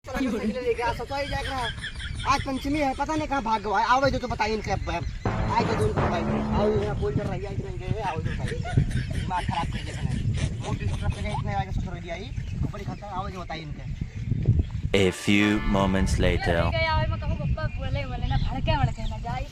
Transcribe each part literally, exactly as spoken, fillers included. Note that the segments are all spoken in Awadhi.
चला के सही लेके आ, ससुरारी जाए के रहा। आज पंचमी है, पता नहीं कहाँ भाग गवा है। आवे जो तो बताइए इनके अब। आए जो तो इनको बताइए। आओ, यहाँ बोल कर रही है, इतने गए हैं, आओ जो बताइए। दिमाग खराब कर दिया तूने। मूड डिस्टर्ब कर दिया, इतने आगे ससुरारी आई। ऊपर ही खाता, आवे जो बताइए इनके। A few moments later. गया है, मैं कहूँ, पप्पा बोले, बोले ना, भड़के, भड़के ना जाए।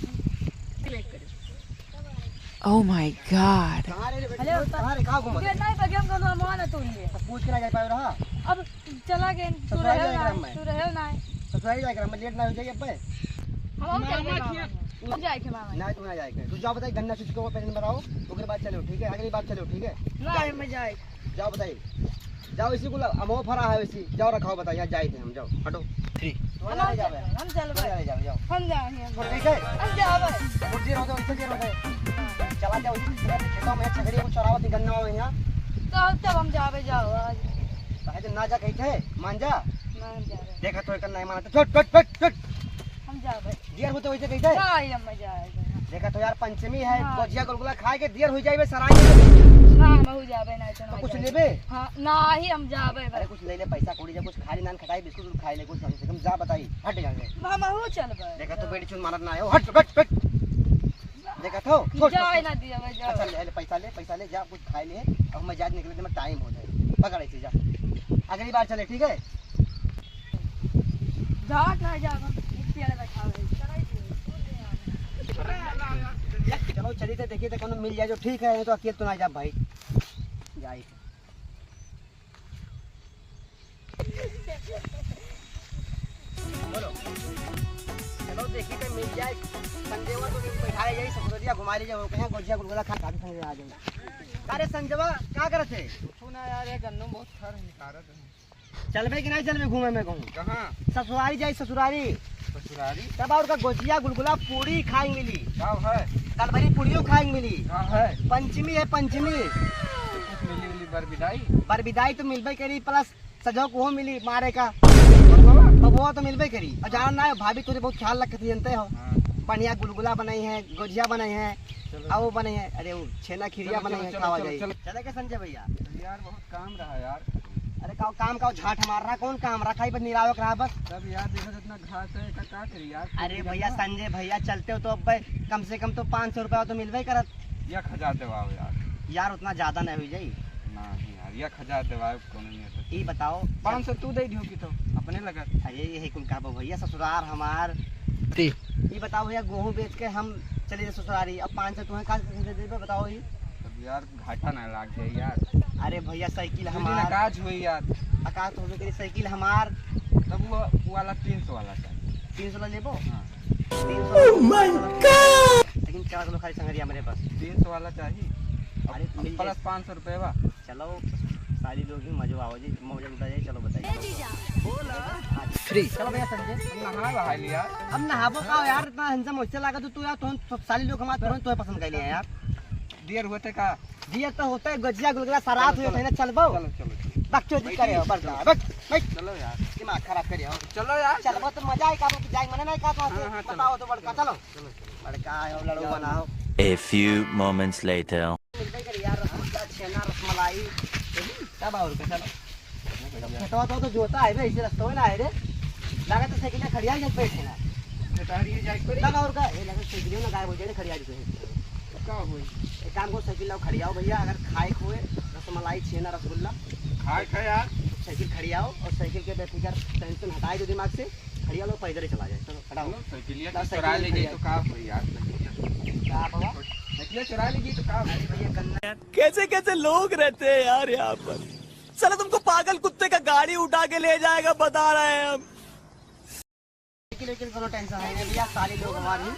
Oh my God. कहाँ रे, हेलो, कहाँ रे, कहाँ घूमत ये है? नहीं, बगिया में कोनो अमवा ना तोड़ लिए। तो पूछ के ना जा पाए रहा। अब चला गए, तू ससुराल रहेल जाए ना, ग्राम में। तू रहेल ना। ससुराल जाए ग्राम में, लेट ना हो जाए अब। हम, हम चल गए मामा मामा के। तू जाए के मामा। ना, तू ना जाए के। तू जाओ बताइए, गन्ना चुचको पहले बताओ, ओकर बाद चलो, ठीक है? अगली बार चलो, ठीक है? ना, जाओ। मैं जाए। जाओ बताइए। जाओ, इसी को ला-, अमवा फरा है वैसी। जाओ, रखाओ, बताओ, यहाँ जाए थे हम, जाओ, हटो। Three। हम जाओ, जाओ, हम चलबे। जाओ, जाओ, जाओ। हम जाएंगे, हम छोड़ कैसे? हम जाबे। छोड़ दिए रहो, तो ऐसे दिए रहो। चला जाओ, इसी खेतों में छगड़ी को चरावत ही गन्ना हो यहाँ। तो तब हम जाबे, जाओ आज। कहे तो ना जा, कही थे, मान जा। ना हम जाबे। देखा तो एक नहीं माना, तो छोड़, छोड़, छोड़, छोड़। हम जाबे। दियर होते वैसे कही थे? नहीं, हम जाबे। देखा तो यार, पंचमी है, हाँ। गोजिया गुलगुला खाए के दियर हो जाए, सराय। हाँ, हम हो जाबे, नहीं तो तो नहीं कुछ जाबे। लेबे? हाँ, ना ही हम जाबे बस। अरे कुछ ले ले, पैसा कौड़ी जा, कुछ खा ले, नान खटाई, बिस्कुट उस्कुट खा ले, कुछ कम से कम जा बताई, हट यहाँ से। हम हो चलबे। देखा तो बेटी चुन मानत ना आयो, हट, हट, हट। देखा तो, छोड़, जाए छोड़। ना दिया भाई, जाओ। अच्छा, ले, ले, पैसा ले, पैसा ले, जा, कुछ खा ले, अब मैं जा निकले, मैं टाइम हो जाए, पकड़ ऐसे जा, अगली बार चले, ठीक है? घाट ना जा, हम पेड़ बैठा हुए। चलो, चली थे, देखिए थे, कोनो मिल जाए जो ठीक है, नहीं तो अकेले तो ना जा भाई। जाए। बोलो। चलो, देखिए थे, मिल जाए। संजयवा को भी बैठाए जाए, ससुररिया घुमा ले जाए, वो कहें गोजिया गुलगुला खा, खा के संजय आ जाए। अरे संजयवा, का करत है? कुछ ना यार, ये गन्नू बहुत खर है, निकारत है। चलबे कि नहीं चलबे घूमे में कहूँ? कहाँ? ससुरारी जाई, ससुरारी। ससुरारी? तब और का गोजिया, गुलगुला, पूड़ी खाए मिली। का है? कल भरी पूड़ियों खाए मिली। का है? पंचमी है, पंचमी। तो कुछ मिली उली बरबिदाई? बरबिदाई तो मिलबे करी, plus सजो को मिली मारे का। बबुआ? बबुआ तो मिलबे करी। और जान ना है, भाभी तुझे बहुत ख्याल रखती, जानते हो। हाँ। बढ़िया गुलगुला बनाई है, गोजिया बनाई है, चलो। आ वो बनाई है, अरे वो छेना खीरिया चलो, बनाई चलो, है, चलो, खावा चलो, जाए। चलो। चले के संजय भैया? यार बहुत काम रहा यार। अरे का काम का झाट मार रहा, कौन काम रखा है पर निरावे करा बस। तब यार देखो जितना घास है, का, का करी यार, अरे पूरी भैया, करना। संजय भैया चलते हो तो अब भाई कम से कम तो पाँच सौ रुपया तो मिलबे करत। एक हजार देवाओ यार। यार उतना ज्यादा नहीं हुई जाई। नहीं यार, एक हजार देवाओ कोनो नहीं है तो। ई बताओ। पाँच सौ तू दे दियो कि तो अपने लगा। अरे यही कुल कहबो भैया, ससुरार हमार। ती। ई बताओ भैया, गेहूं बेच के हम चले जाए ससुरारी, अब पाँच सौ तुम्हें का दे देबे बताओ ई? तब यार घाटा ना लाग जाए यार। अरे भैया, साइकिल दू दिन हमार। अकाज हुई यार। अकाज तो होबे करी, साइकिल हमार। तब वो, वो वाला तीन सौ वाला चाहिए। तीन सौ वाला लेबो? हाँ। तीन सौ। Oh my God! लेकिन चार किलो खाली संगरिया मेरे पास। तीन सौ वाला चाहिए। अरे, अब मिल जाए। Plus पाँच सौ रुपये बा। चलो, साली लोग ही मजो आओ जी, मौज उठा जाए। चलो बताइए। Free। चलो भैया संजय। नहा वहा लिया। अब नहाबो का यार, इतना handsome वैसे लगा तो तू यार, तुम साली लोग हमारे तुरंत तुम्हें पसंद कर लिया यार। देर होते का? दिया तो होता है, गजिया गुलगुला सरात चलो, हुए थे ना, चलो। चलबो। चलो, चलो, चलो। बकचोदी करे हो, बैठ, बड़का, चलो। बैठ, बैठ। चलो यार। दिमाग खराब करे हो। चलो यार। चलबो तो मजा आएगा, आप जाए मने नहीं कहा तो हाँ, हाँ, चलो। बताओ तो बड़का, चलो। चलो, चलो। बड़का है, लड़ू चलो। बनाओ। A few moments later. मिलबे करी यार, रसगुल्ला, छेना, रसमलाई। तब और का, चलो। खेतवा तो, तो जोता है बे, ऐसे रस्तवा ना है रे। लगा तो साइकिल खड़िया ही जब बैठे ना। खेतहरी जाए के पड़ी। तब और का, ए, लगा साइकिल ना गायब हो जाए, खड़िया ही तो है। का होई? एक काम करो, साइकिल लाओ, खड़ियाओ भैया, अगर खाए के होए, रसमलाई, छेना, रसगुल्ला। खाए के यार। साइकिल खड़ियाओ और साइकिल के बेफिकर tension हटाए दो दिमाग से, खड़िया लो, पैदल ही चला जाए। चलो, हटाओ। चलो, साइकिलिया लाओ, तो चुरा साइकिल ले जाए खड़िया। तो का होई यार? का बाबा? साइकिलिया चुरा ले जाए तो का होई? अरे भैया, गन्ना कैसे कैसे लोग रहते हैं यार यहाँ पर। साला तुमको पागल कुत्ते का गाड़ी उठा के ले जाएगा, बता रहे हैं हम। लेकिन, लेकिन कोनो tension है नहीं भैया, साली लोग हमारी,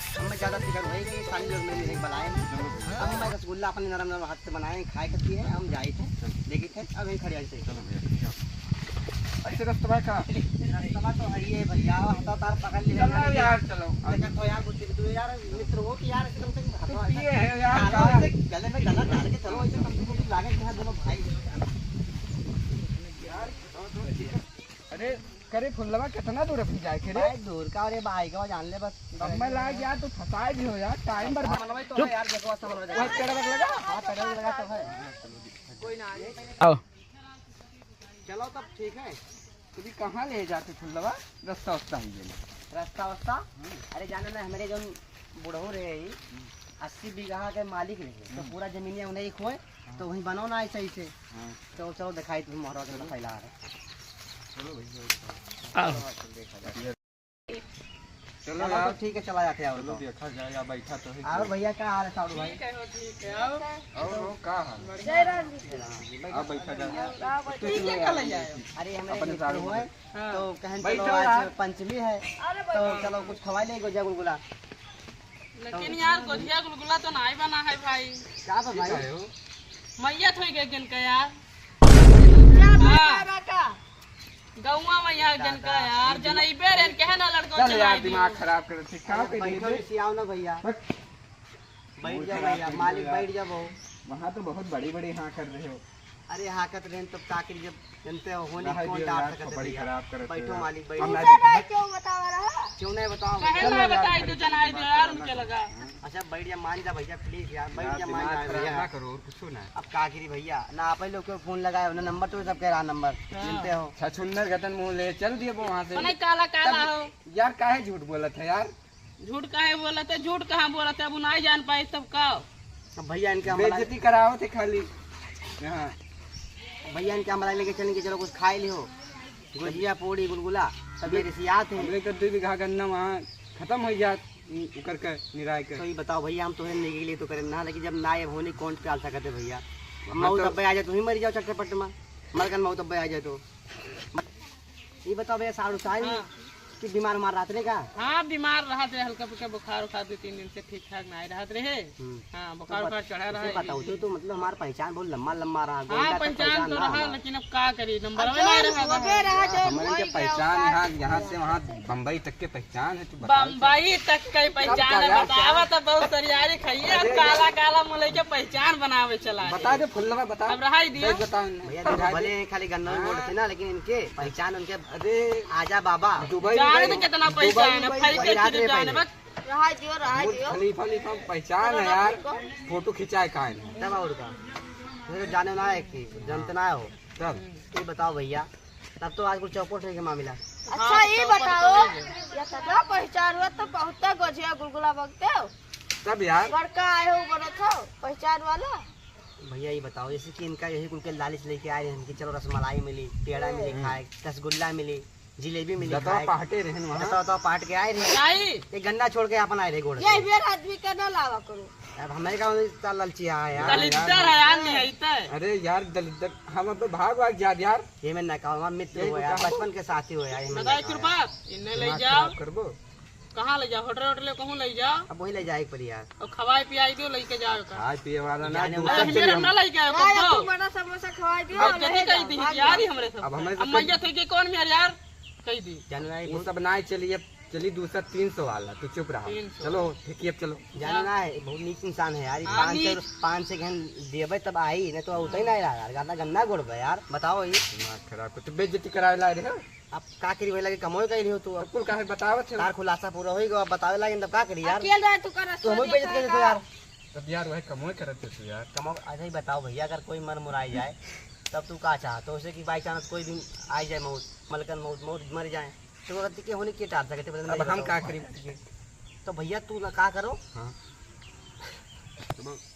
हमें ज्यादा फिक्र होई कि साली लोग में नहीं बलाए हैं। हम मैं रसगुल्ला अपने नरम नरम हाथ से बनाए हैं, खाए करती है, हम जाए थे, देखी थे, अब यहीं खड़े आए थे। चलो भैया, चलो। ऐसे रस्तवा का? रस्तवा तो है ये भैया, हटा तार पकड़ लिया चलो यार। यार, चलो। लेकिन तो यार, कुछ भी तू यार, मित्र हो कि यार, ऐसे कम से कम तू पिए है यार, चलो, का? ऐसे गले में गला डाल के चलो, ऐसे कम से कम कुछ लागे कि हाँ, दोनों भाई हैं। यार, अरे, करे फुल्लवा कितना दूर अपनी जाए के रे? भाई, दूर का, अरे भाई का जान ले बस। अब मैं लाग यार, तू फंसाए भी हो यार, टाइम बर्बाद। मनवाई तो है यार, देखो, ऐसा मनवाई वह देखो। पेड़ लग लगा? हाँ, पेड़ लगा तो है। कोई ना, आ जाए। आओ। चलो तब ठीक है। तुझे कहाँ ले जाते फुलवा? रस्ता वस्ता ही देना। रस्ता वस्ता? हम्म। अरे जाना ना, हमरे जौन बुढ़ऊ रहे ही, हम्म। अस्सी बीघा के मालिक रहे, तो हम्म। पूरा जमीनिया उन्हीं खोए, हाँ। तो वहीं बनो ना ऐसे ही से। हाँ। तो चलो दिखाई तुम्हें मोहरवा के चलो। फैला रहे। चलो भैया, आओ। चलो, देखा जाए। चलो चलो, यार। तो ठीक है, चला जाते हैं और चलो, तो। देखा जाए, या बैठा तो है और कोई। भैया, का हाल है साड़ू भाई? ठीक है हो, ठीक है, आओ। और हो, का हाल? बढ़िया। जय राम जी। बैठो। आप बैठा जाओ। आओ, आओ, बैठो। ठीक है, चला जाए। अरे, हमारे अपने मित्र साड़ू हुए, भाई। हाँ। तो कहें बैठो चलो, आज यार। पंचमी है, अरे, तो बैठो। चलो कुछ खवा ले, गोजिया गुलगुला। लेकिन तो यार, गोजिया गुलगुला तो नाई बना है भाई। का बा भाई? ठीक है हो। मैया थोई गए गिन के यार। क्या हाँ। बता रहा था? गौवा में यहाँ गन का यार, जनइबे रेन के है ना लड़को चल यार, चलाए दिमाग दियो। खराब कर, ठीक ठाक है, बैठो, ठीक है। इसी आओ ना भैया। बट बैठ जाओ भैया, मालिक बैठ जाओ। वहाँ तो बहुत बड़ी-बड़ी हाँ कर रहे हो। अरे हाँ कर रहे हैं, तब का करी, जब जनते हो, होने रहा कौन दियो डांट यार, सकते कपड़ी भैया? खराब करते बैठो हो। मालिक, बैठ हम जाओ। नहीं क्यों बता रहा? क्यों नहीं बताओ? कहे चलो ना यार, बताई, तू जनाई दे यार, उनके लगा। अच्छा, बैठ जा, मान जा भैया, please यार, बैठ यार, जा, मान दिमाग जा खराब भैया। ना करो, और कुछ ना। अब का करी भैया, ना आप लोग को फोन लगाए हो, ना नंबर तो सबके रहा नंबर, हाँ। जानते हो। छछुन्नर गतन मुँह ले चल दिए वो वहाँ से। नहीं, काला, काला तब हो। यार, काहे झूठ बोलत है यार? झूठ काहे बोलत है? झूठ कहाँ बोलत है? अब उ नाई जान पाई तब का? अब भैया इनके हम बेइज्जती करावत है खाली। हाँ। भैया इनके हम लेके चलेंगे, चलो कुछ खाए लियो, गुजिया, पूड़ी, गुलगुला, तब ये रिसियात है। हमरे तो दो बीघा गन्ना वहाँ खत्म हो जात, उ-, उकर के, निराय के। तो ये बताओ भैया, हम तोहे नेकी के लिए तो करें ना, लेकिन जब ना ये होने कौन टाल सकते भैया? वहाँ मौत तो अब्बे आ जाए, तू ही मर जाओ चट्टे पट्टे में, मर कन मौत अब्बे आ जाए तो। ये बताओ भैया, साड़ू साई हाँ। कि बीमार उमार रहत रहे का? हाँ, बीमार रहत रहे, हल्का फुल्का बुखार उखार दो तीन दिन से ठीक ठाक नाई रहत रहे। हम्म। हाँ, तो बुखार बत-, उखार चढ़ा रहा है। बताओ तो, तो मतलब हमार पहचान बहुत लम्बा लम्बा रहा, हाँ, गोंडा का पहचान पहचान तो रहा, रहा। लेकिन अब का करी, नंबर अब में जो नहीं रहा वो था। गए रहा, जो हमरे के पहचान यहाँ, यहाँ से वहाँ बम्बई तक के पहचान है, तू बता। बम्बई तक के पहचान है, बतावा तो बहुत सरियारी खाइए, अब अरे काला काला मुलई के पहचान बनावे चला है। बता दे, फुल्लवा बता। अब रहाई दिया। सच बता। भैया, देखो, भले खाली गन्ना में हाँ। वोट थे ना, लेकिन इनके पहचान उनके अरे, आजा बाबा। दुबई जाने में तो कितना पैसा दुबई है ना, में भाई भाई के रात चीज में जाने पहले। बस। रहा दियो, रहा बुर्ज दियो। खलीफा, खलीफा पहचान है यार। फोटो खिंचाए काहे नहीं? तब और का? मुझे जाने ना है कि जानते ना हो। तब? ये बताओ भैया, तब तो आज कुछ चौपट है के मामला। अच्छा, हाँ, ये चौपट बताओ, तो है। ये तब पहचान हुआ तो बहुत गोजिया गुलगुला बकते हो। तब यार? बड़का आए हो, बनत हो, पहचान वाला। भैया, ये बताओ, जैसे कि इनका यही कुल के लालच लेके आए हैं कि चलो रसमलाई मिली, पेड़ा मिली हम्म। खाए, रसगुल्ला मिली, जिलेबी मिली बताओ, खाए। पहाटे रहन वहाँ। बताओ, बताओ, पहाट के आए रहे। काई? एक गन्ना छोड़ के अपन आए रहे गोड़ ये से। बेर आदमी के ना लावा करो। अब हमारे गाँव में इतना लालची आया है यार। दलिद्दर है यार, नहीं है इतना। अरे यार, दलिद्दर, हम अब भाग भाग जाब यार। ये मैं ना कहूँ, हमारा मित्र यही हो यार, बताओ। बचपन के साथी हो यार, ये मैं बताओ ना एक कहूँ। रुपया, इन्हें ले दिमाग जाओ। खराब करबो। कहाँ ले जाओ? होटल, होटल कहूँ ले जाओ। अब वही ले जाए एक बार यार। और खवाए पियाई दो, लेके जाओ का। खाए पिए वाला ना, जाने दूसर वाला। चलिए। ना लेके आओ, यार, कब तू तो? बड़ा समोसा खवाए दियो, अब और जल्दी ले कही जाओ, दी भाग यार, जाओ। ही हमरे सब अब हमें से अब मैया थे कि कौन में यार, कही दी। जाने वाला वो ये सब ना चलिए, चलिए दूसरा तीन सौ वाला, तू चुप रहा। तीन सौ। चलो, ठीक है, अब चलो। जाने ना है, बहुत नीच इंसान है यार, ये हाँ, पाँच सौ, नीच। पाँच सौ घन देबे तब आई, नहीं तो उतई ना यार, गाना गन्ना गोड़बे यार, बताओ ये। दिमाग खराब कर, तो बेइज्जती करावे ला रहे हो। अब का करी, वही लगे कमोए कइली हो तू। अब कुल काहे बतावत है? तार खुलासा पूरा होई गो, अब बतावे लागे तब का करी यार? अकेल रहे तू कर तू हमहू बेइज्जत कर देते यार। तब यार वही कमोए करत है तू यार। कमो, अच्छा ही बताओ भैया, अगर कोई मर मुराई जाए तब तू का चाह? तो उसे कि by chance कोई भी आई जाए मौत, मलकन मौत, मौत मर जाए, तो गलती के होने के टाल सकते, अब हम का करी? तो भैया तू ना का करो? हाँ।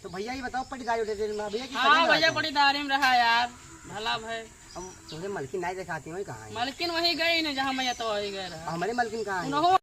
तो भैया ये बताओ पटीदारी उटीदारी में भैया की हाँ भैया पटीदारी में रहा यार, भला भाई। हम तुझे मलकिन नहीं दिखाती हूँ, कहाँ है? मलकिन वहीं गई ना जहाँ मैया तो वहीं गए रहा। हमारे मलकिन कहाँ है? उन्हों